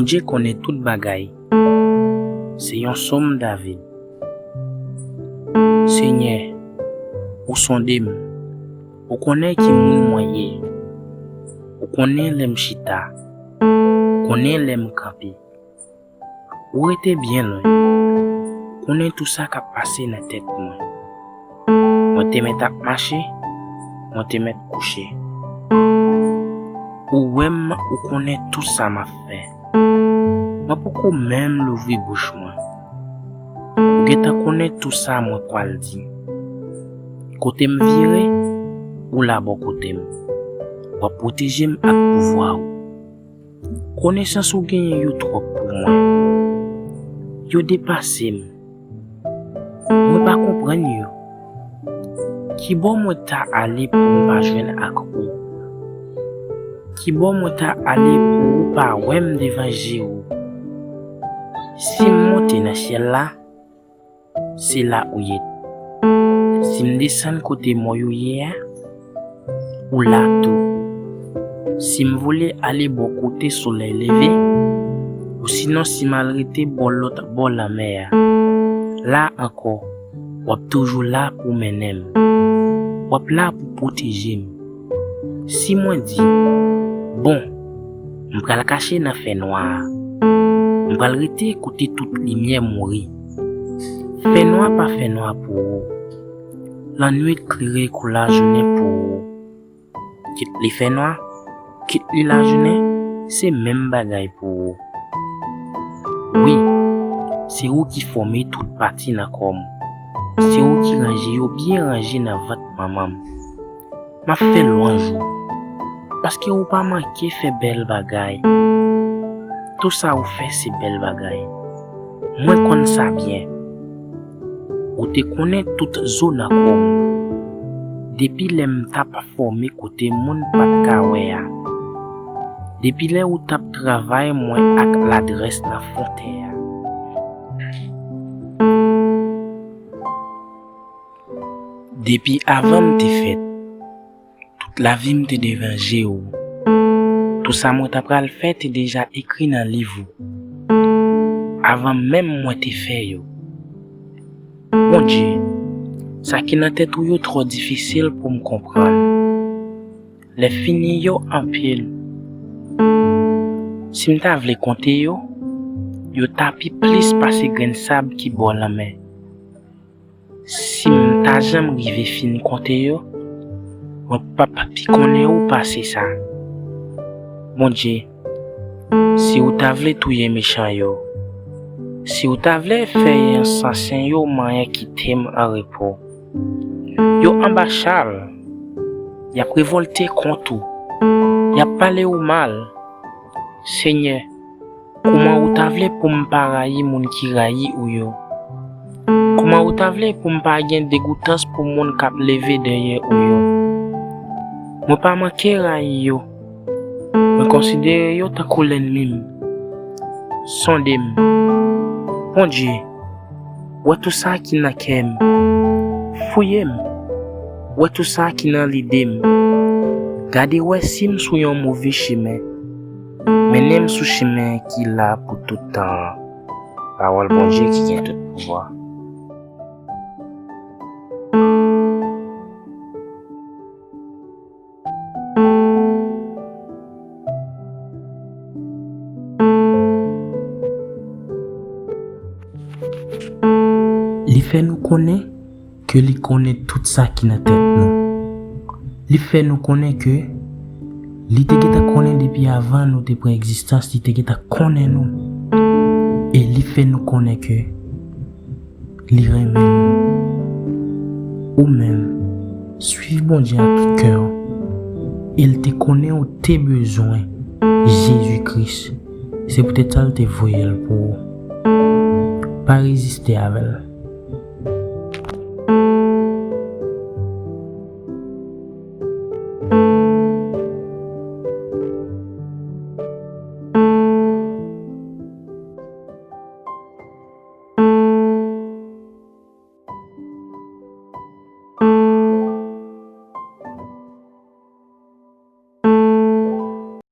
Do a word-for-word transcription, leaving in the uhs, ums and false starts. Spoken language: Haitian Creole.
Bondye konnen tout bagay. Se yon sòm David. Senyè, ou sonde m. Ou konnen ki moun mwen ye. Ou konnen lè m chita. Ou konnen lè m kanpe. Ou rete byen lwen. Ou konnen tou sa k ap pase nan tèt mwen. Mwen te mèt ap mache, mwen te mèt kouche. Ou wè m, ou konnen tou sa m ap fè. Mwen poko menm louvri bouch mwen. Ou gentan konnen tou sa mwen pral di. Kote m vire, ou la bò kote m. W ap pwoteje m ak pouvwa ou. Konesans ou genyen yo twòp pou mwen. Yo depase m. Mwen pa konprann yo. Kibò mwen ta ale pou m pa jwenn ak ou? Kibò mwen ta ale pou ou pa wè m devan je ou? Si m monte nan syèl la, se la ou ye. Si m desann kote mò yo ye a, ou la tou. Si m vole ale bò kote solèy leve, ou sinon si m al rete bò lòt bò lanmè a, la ankò, w ap toujou la pou mennen m. W ap la pou pwoteje m. Si mwen di, bon, m pral kache nan fènwa a, m pral rete kote tout limyè mouri. Fènwa pa fènwa pou ou. Lannwit klere kou lajounen pou ou. Kit li fènwa, kit li lajounen, se menm bagay pou ou. Wi, se ou ki fòme tout pati nan kò m. Se ou ki ranje yo byen ranje nan vant manman m. M ap fè lwanj ou, paske ou pa manke fè bèl bagay. Tou sa ou fè se bèl bagay. Mwen konn sa byen. Ou te konnen tout zo nan kò m. Depi lè m t ap fòme kote moun pa t ka wè a. Depi lè ou t ap travay mwen ak ladrès nan fon tè a. Depi avan m te fèt, tout lavi m te devan je ou. Tou sa mwen ta pral fè te deja ekri nan liv ou. Avan menm mwen te fè yo. Bondye, sa ki nan tèt ou yo twò difisil pou m konprann. Lè fini yo anpil. Si m ta vle konte yo, yo ta pi plis pase grenn sab ki bò lanmè. Si m ta janm rive fin konte yo, mwen p ap pi konnen ou pase sa. Bondye, si ou ta vle touye mechan yo, si ou ta vle fè ensansen yo manyen kite m an repo, yo anba chal, y ap revòlte kont ou, y ap pale ou mal. Senyè, kòman ou ta vle pou m pa rayi moun ki rayi ou yo? Kòman ou ta vle pou m pa gen degoutans pou moun k ap leve dèyè ou yo? Mwen pa manke rayi yo. Mwen konsidere yo tankou lènmi m. Sonde m. Bondye, wè tou sa ki nan kè m. Fouye m. Wè tou sa ki nan lide m. Gade wè si m sou yon move chimen. Mennen m sou chimen ki la pou tout tan an. Pawòl Bondye ki gen tout pouvwa. Li fè nou konnen ke li konnen tout sa ki nan tèt nou. Li fè nou konnen ke li te gentan konnen depi avan nou te pran egzistans, li te gentan konnen nou. E li fè nou konnen ke li renmen nou. Ou menm, swiv Bondye ak tout kè w. E l te konnen ou te bezwen Jezi Kris. Se poutèt sa l te voye l pou ou. Pa reziste avè l.